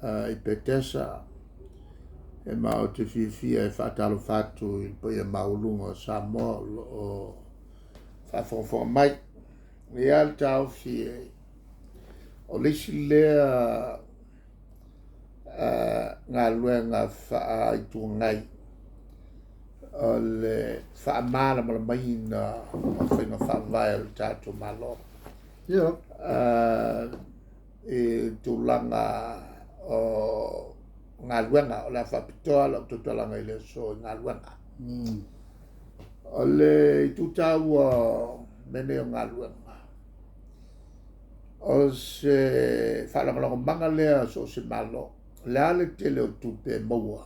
I Petesa, e ma ou te fiafia e faatalofa atu i le paia maualuga o Samoa o lo o faafogafoga mai. E i ai le taofi o le isi lea galuega faa-Itu Agai o le faamalamalamaina o faiga faavae o le tatou Malo. I tulaga o galuega, o le a faapitoa lau tautalaga i le aso i galuega. O le itu taua o mea nei o galuega, o se faalagolagomaga lea a so o se Malo. O le a le tele o tupe e maua,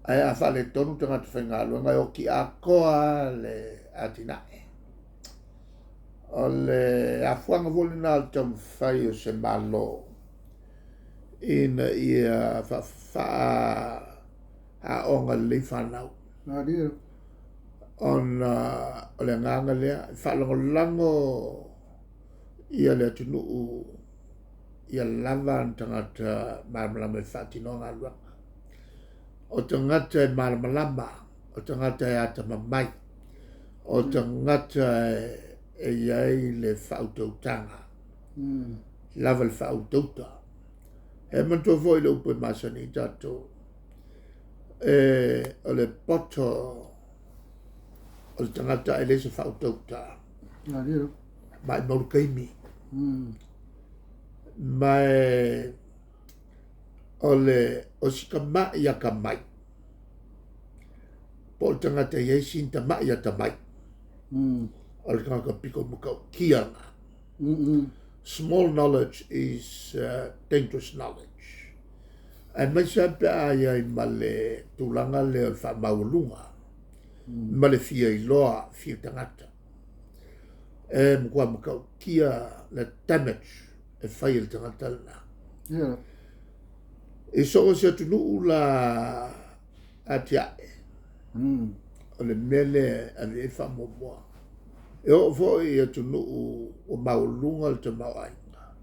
ae a faaletonu tagata faigaluega, e oti atoa lava le atinae. O le afuaga foi lena o le taumafai o se Malo ina ia faaaoga lelei fanau. Ona o le agaga lea, e faalagolago ia le atunuu ia lava ona tagata malamalama e faatinoa galuega. O tagata e malamalama, o tagata e atamamai, o tagata e i ai le faautautaga, lava le faautauta. E manatua foi le upu e masani ai tatou, o le poto o le tagata ae leai se faautauta, maumau le taimi. Ma o le o si tamai atamai, po o le tagata e i ai sina tamai atamai, o le tagata pito matautia lena. Small knowledge is dangerous knowledge. Aemaise lava pe a i ai ma le tulaga lea o le faamaualuga ma le fia iloa, fia tagata. E matua matautia le damage e fai e le tagata lena. I so o se atunuu la atiae, o le mea lea e ave i ai le faamuamua. E oo foi i atunuu ua maualuga le tamaoaiga,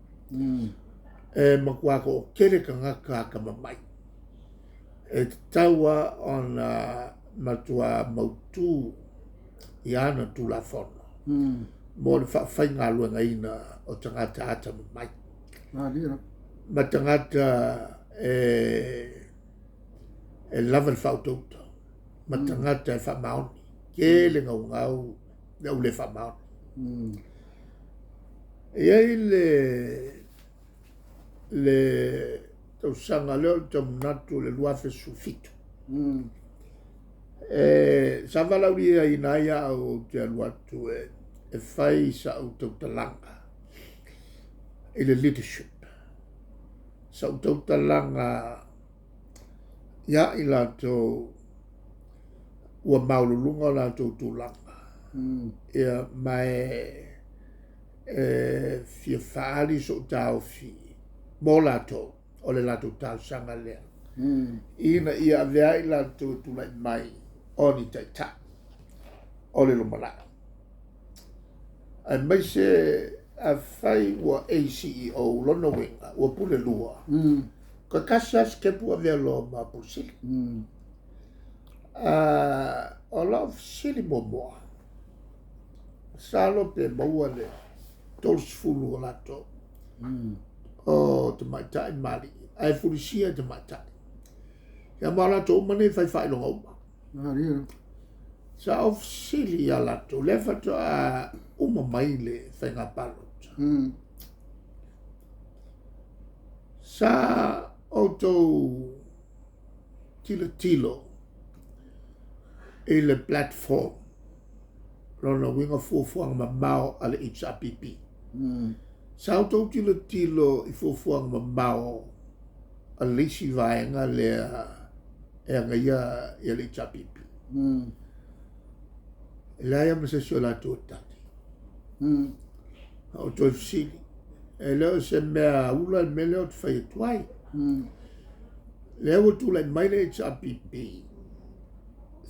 e matua toatele tagata atamamai, e tatau lava ona matua mautu i ana Tulafono mo le faafaigaluegaina o tagata atamamai ma tagata e lava le faautauta ma tagata e faamaoni. Tele naunau le au le faamaoni. E i ai le tausaga lea o le tau manatu o le 2017, sa valaauliaina ai au ou te alu atu e fai sau tautalaga i le leadership, sau tautalaga ia i latou ua maualuluga o latou tulaga, ia ma e fia faaali sou taofi mo latou, o le latou talosaga lea, ina ia avea ai latou e tulai mai o ni taitai o le lumanai. Aemaise afai ua e CEO, lona uiga ua pule lua, toe tasi lava le sitepu avea loa ma Pule Sili. O lau fesili muamua, masalo pe maua le 30 o latou o tamaitai ma alii, ae fulisia i tamaitai. Ia ma o latou uma nei e fai faailoga uma. Sa ou fesili ia latou, lea faatoa uma mai le faiga palota. Sa outou tilotilo i le platform, lona uiga fuafuaga mamao a le HRPP. Sa outou tilotilo i fuafuaga mamao a le isi vaega lea e agaia le HRPP. E leai lava ma se isi o latou e tali. Na ou toe fesili, e le o se mea ula le mea lea ou te fai atu ai. Lea ua tulai mai le HRPP,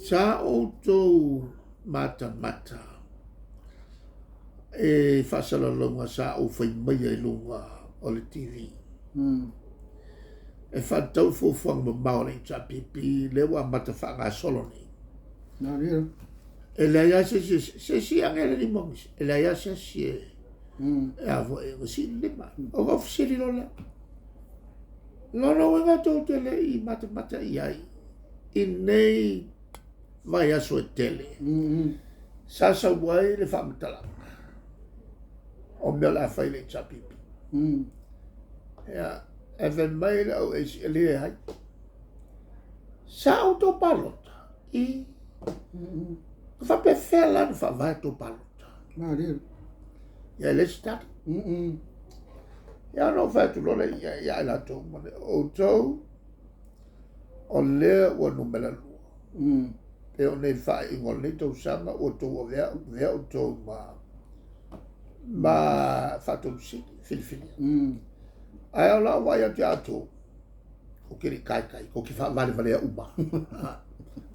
sa outou matamata e faasalalauga sa ou fai maia i luga o le TV. E faatatau fuafuaga mamao a le HRPP lea ua amata faagasolo nei. E leai lava se isi, se isi age le lima o e leai lava se isi e a foi e sii le lima. O ka fesili loa lea. Lona uiga tou te le i matamata i ai i nei vaiaso e tele sa sau ai le faamatalaga o mea o le a fai i le HRPP. Ia, e fai mai le au e leai. Sa outou palota i faapefea la ona faavae tou palota? Ia e leai se tali. Ia ona ou fai atu loa lea ia i latou uma lea, outou o lea ua numera lua. E oo nei i le faaiuga o lenei tausaga ua outou avea outou ma faatonusili filifilia. Ae o lau vaai atu ia outou, kou te le i taitai, kou te faavalevalea uma.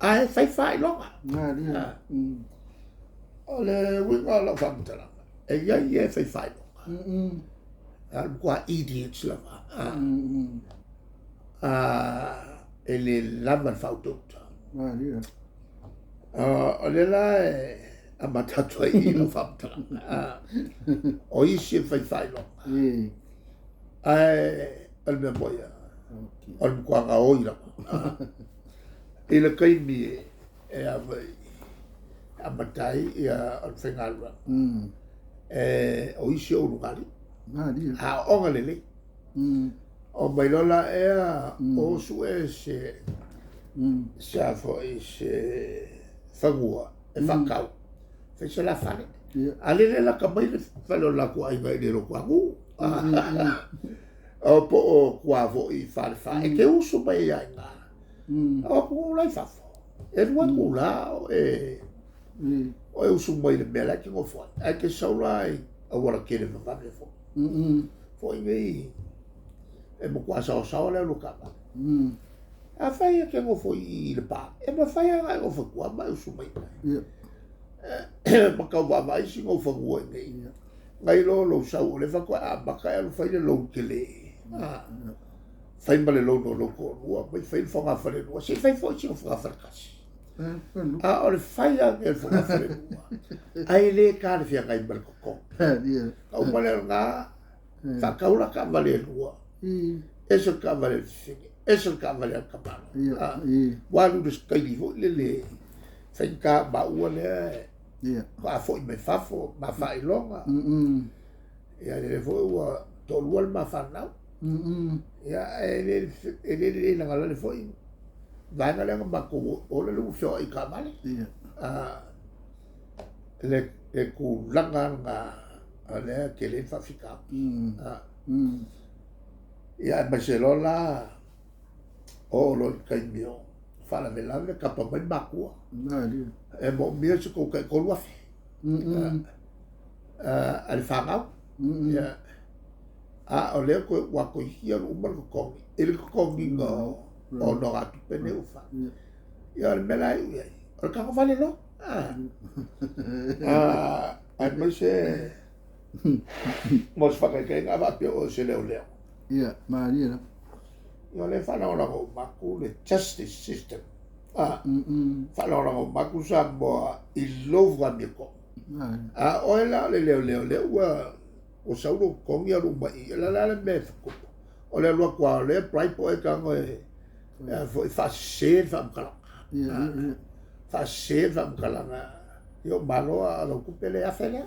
Ae fai faailoga. O le uiga o lau faamatalaga, e i ai e fai faailoga. A o le matua idiots lava. E le lava le faautauta. O lea la e amata atu ai i lau faamatalaga. O isi e fai faailoga. Ae o le mea moni lava, o le matua gaoi lava. I le taimi e amata ai o le faigaluega, o isi o ulugalii, aooga lelei. O mai loa la ea o sue se se a foi se fanua e faatau, fai se la fale. A lele lata mai le fale o le latou aiga i le lotu O po o tua foi i Falefa, e te usu mai ai i ina. O atunuu la i fafo, e lua itula o e usu mai i le mea la e te nofo ai, ae te sau la i auala tele vavave foi. Foi nei e matua saosaoa le alu o taavale. Afai e te nofo i Lepa, e mafai lava ona e nofo i tua ma e usu mai i ma tau vaavaai si nou fanua i inei. Nai lo lou sau o lea faatoa e amata e alu fai le loan tele. Fai ma le loan o lou toalua, mai fai le fogafale lua, se i fai foi sina fogafale tasi. A o le fai lava lenei o le fogafale lua, ae le talafeagai ma le totogi. Na uma lea o lena, faatau la taavale e lua, ese le taavale a le fafine, ese le taavale a le tamaloa. Ua alu i le taimi foi lele faigata maua lea faatoa foi mai fafo ma faailoga. Ia lele foi ua toalua le ma fanau. Ia e le lelei lagalale foi vaega lea na matou o lele ua feoai i taavale. Le tulaga lena o lea e tele ai le faafitauli. Ia aemaise loa la oo loa i le taimi o faalavelave tapa mai matua. E moomia se tou tai 3,000 a le fanau. Ia, a o lea ua toeitiiti alu uma le totogi i le totogiina o nogatupe nei ua fai. Ia o le mea la e iu i ai, o le tagovale loa. Aemaise mo se faataitaiga a faapea o se leoleo. Ia, malie la. Ia o lea e faalagolago uma atu le justice system. Faalagolago uma atu Samoa i lou amiotonu. A oe la o le leoleo lea ua sau lou totogi alu uma i i, o le a le mea e tupu? O le alu atu lava o lea bribe oe tago e foi faasese le faamatalaga. Faasese le faamatalaga. Ia o malo a o lau tupe lea 1,000 lea.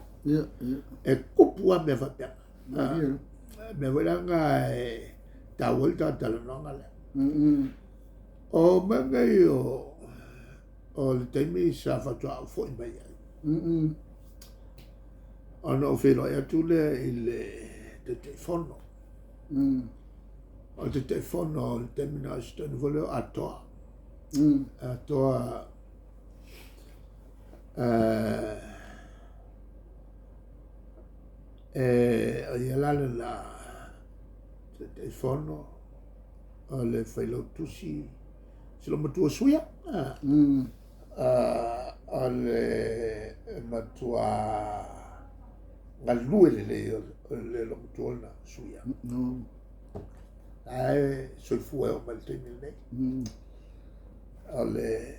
E tupu lava mea faapena. Mea foi la lena e taua ai le talatalanoaga lea. O mea nei o le taimi sa faatoa ou foi mai ai, ona ou feiloai atu lea i le Taitaifono. O le Taitaifono o le taimi na o se taimi foi lea o Atoa. Atoa o ia la le la Taitaifono o le Failautusi si lou matua Suia. O le matua galue lelei o le lou matua lena Suia. La e soifua e oo mai le taimi lenei. O le.